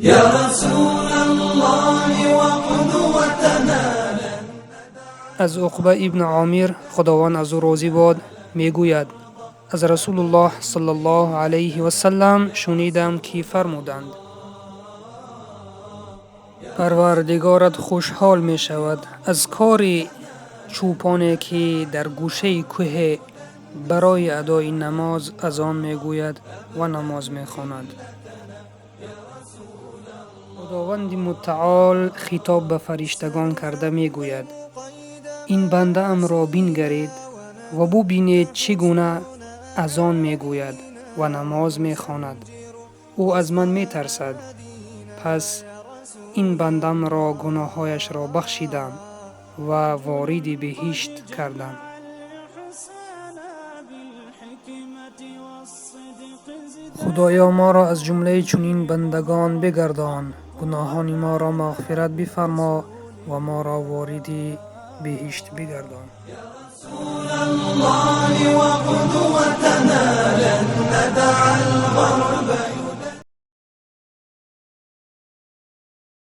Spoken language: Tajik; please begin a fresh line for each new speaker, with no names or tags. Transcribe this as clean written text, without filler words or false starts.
يا رسول الله وقدوتنا.
Аз Уқба ибн Омир, Худованд аз ӯ розӣ бод, мегӯяд: аз Расулуллоҳ саллаллоҳу алайҳи васаллам шунидам, ки фармуданд: Парвардигорат хушҳол мешавад аз кори чӯпоне, ки дар гӯшаи кӯҳе барои адои намоз азон мегӯяд ва намоз мехонад. Худованди мутаол хитоб ба фариштагон карда мегӯяд: ин бандаамро бингаред ва бубинед, чӣ гуна азон мегӯяд ва намоз мехонад. Ӯ аз ман метарсад. Пас ин бандамро гуноҳҳояшро бахшидам ва вориди беҳишт кардам. Худоё, моро аз ҷумлаи чунин бандагон бигардон, гуноҳони моро мағфират бифармо ва моро вориди беҳишт бигардон.
الله وقدوتنا لن ندع.